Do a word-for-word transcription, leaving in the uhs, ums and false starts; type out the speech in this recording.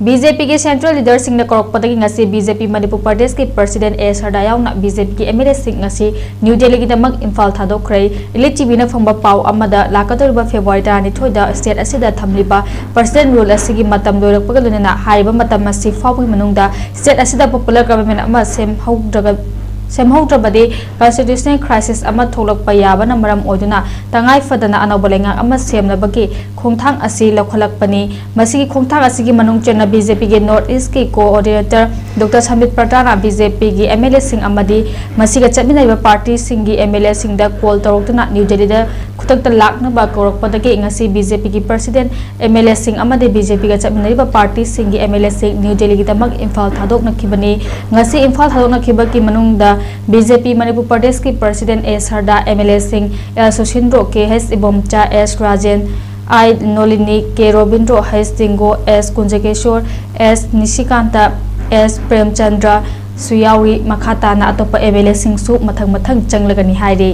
B J ꯄꯤꯒꯤ central ꯂꯤꯗꯔꯁꯤꯡꯅ ꯀꯧꯔꯛꯄꯗꯒꯤ ꯉꯁꯤ B J ꯄꯤ ꯃꯅꯤꯄꯨꯔ ꯄ꯭ꯔꯗꯦꯁꯀꯤ ꯄ꯭ꯔꯁꯤꯗꯦꯟ ꯑꯦ ꯁꯔꯗꯥ ꯌꯥꯎꯅ ꯕꯤ ꯖꯦ ꯄꯤꯒꯤ ꯑꯦꯝ ꯑꯦꯜ ꯑꯦꯁꯤꯡ ꯉꯁꯤ ꯅ꯭ꯌꯨ ꯗꯦꯜꯂꯤꯒꯤꯗꯃꯛ ꯏꯝꯐꯥꯜ ꯊꯥꯗꯣꯛꯈ꯭ꯔꯦ꯫ ꯏꯂꯤꯠ ꯇꯤ ꯚꯤꯅ ꯐꯪꯕ ꯄꯥꯎ ꯑꯃꯗ ꯂꯥꯛꯀꯗꯧꯔꯤꯕ ꯐꯦꯕ꯭ꯔꯨꯋꯥꯔꯤ ꯇꯔꯥꯅꯤꯊꯣꯏꯗ ꯁ꯭ꯇꯦꯠ ꯑꯁꯤꯗ ꯊꯝꯂꯤꯕ ꯄ꯭ꯔꯁꯤꯗꯦꯟ ꯔꯨꯜ ꯑꯁꯤꯒꯤ ꯃꯇꯝ ꯂꯣꯏꯔꯛꯄꯒ ꯂꯣꯏꯅꯅ ꯍꯥꯏꯔꯤꯕ ꯃꯇꯝ ꯑꯁꯤ ꯐꯥꯎꯕꯒꯤ ꯃꯅꯨꯡꯗ ꯁ꯭ꯇꯦꯠ ꯑꯁꯤꯗ ꯄꯣꯄꯨꯂꯔ ꯒꯚꯔꯟꯃꯦꯟ ꯑꯃ ꯁꯦꯝꯍꯧꯗ꯭ꯔꯒ ꯁꯦꯝꯍꯧꯗ꯭ꯔꯕꯗꯤ ꯀꯟꯁꯇꯤꯇ꯭ꯌꯨꯁꯅꯦꯜ ꯀ꯭ꯔꯥꯏꯁꯤꯁ ꯑꯃ ꯊꯣꯛꯂꯛꯄ ꯌꯥꯕꯅ ꯃꯔꯝ ꯑꯣꯏꯗꯨꯅ ꯇꯉꯥꯏ ꯐꯗꯅ ꯑꯅꯧꯕ ꯂꯩꯉꯥꯛ ꯑꯃ ꯁꯦꯝꯅꯕꯒꯤ ꯈꯣꯡꯊꯥꯡ ꯑꯁꯤ ꯂꯧꯈꯠꯂꯛꯄꯅꯤ꯫ ꯃꯁꯤꯒꯤ ꯈꯣꯡꯊꯥꯡ ꯑꯁꯤꯒꯤ ꯃꯅꯨꯡ ꯆꯟꯅ ꯕꯤ ꯖꯦ ꯄꯤꯒꯤ ꯅꯣꯔꯠ ꯏꯁꯀꯤ ꯀꯣꯑꯣꯔꯗꯤꯅꯦꯇꯔ ꯗꯣꯛꯇꯔ ꯁꯝꯕꯤꯠ ꯄ꯭ꯔꯇꯥꯅ ꯕꯤ ꯖꯦ ꯄꯤꯒꯤ ꯑꯦꯝ ꯑꯦꯜ ꯑꯦꯁꯤꯡ ꯑꯃꯗꯤ ꯃꯁꯤꯒ ꯆꯠꯃꯤꯟꯅꯔꯤꯕ ꯄꯥꯔꯇꯤꯁꯤꯡꯒꯤ ꯑꯦꯝ ꯑꯦꯜ ꯑꯦꯁꯤꯡꯗ ꯀꯣꯜ ꯇꯧꯔꯛꯇꯨꯅ ꯅ꯭ꯌꯨ ꯗꯦꯜꯂꯤꯗ ꯈꯨꯗꯛꯇ ꯂꯥꯛꯅꯕ ꯀꯧꯔꯛꯄꯗꯒꯤ ꯉꯁꯤ ꯕꯤ ꯖꯦ ꯄꯤꯒꯤ ꯄ꯭ꯔꯁꯤꯗꯦꯟ, ꯑꯦꯝ ꯑꯦꯜ ꯑꯦꯁꯤꯡ ꯑꯃꯗꯤ ꯕꯤ ꯖꯦ ꯄꯤꯒ ꯆꯠꯃꯤꯟꯅꯔꯤꯕ ꯄꯥꯔꯇꯤꯁꯤꯡꯒꯤ ꯑꯦꯝ ꯑꯦꯜ ꯑꯦꯁꯤꯡ ꯅ꯭ꯌꯨ ꯗꯦꯜꯂꯤꯒꯤꯗꯃꯛ ꯏꯝꯐꯥꯜ ꯊꯥꯗꯣꯛꯅꯈꯤꯕꯅꯤ꯫ ꯉꯁꯤ ꯏꯝꯐꯥꯜ ꯊꯥꯗꯣꯛꯅꯈꯤꯕꯒꯤ ꯃꯅꯨꯡꯗ ꯕꯤ ꯖꯦ ꯄꯤ ꯃꯅꯤꯄꯨꯔ ꯄ꯭ꯔꯗꯦꯁꯀꯤ ꯄ꯭ꯔꯁꯤꯗꯦꯟ ꯑꯦ ꯁꯔꯗꯥ, ꯑꯦꯝ ꯑꯦꯜ ꯑꯦꯁꯤꯡ ꯑꯦꯜ ꯁꯨꯁꯤꯟꯗ꯭ꯔꯣ, ꯀꯦ ꯍꯩꯆ ꯏꯕꯣꯝꯆꯥ, ꯑꯦꯁ ꯔꯥꯖꯦꯟ, ꯑꯥꯏ ꯅꯣꯂꯤꯅꯤ, ꯀꯦ ꯔꯣꯕꯤꯟꯗ꯭ꯔꯣ, ꯍꯩꯆ ꯇꯤꯡꯒꯣ, ꯑꯦꯁ ꯀꯨꯟꯖꯀꯦꯁꯣꯔ, ꯑꯦꯁ ꯅꯤꯁꯤꯀꯥꯟꯇ, ꯑꯦꯁ ꯄ꯭ꯔꯦꯝꯆꯟꯗ꯭ꯔꯁꯨ ꯌꯥꯎꯔꯤ꯫ ꯃꯈꯥ ꯇꯥꯅ ꯑꯇꯣꯞꯄ ꯑꯦꯝ ꯑꯦꯜ ꯑꯦꯁꯤꯡꯁꯨ ꯃꯊꯪ ꯃꯊꯪ ꯆꯪꯂꯒꯅꯤ ꯍꯥꯏꯔꯤ꯫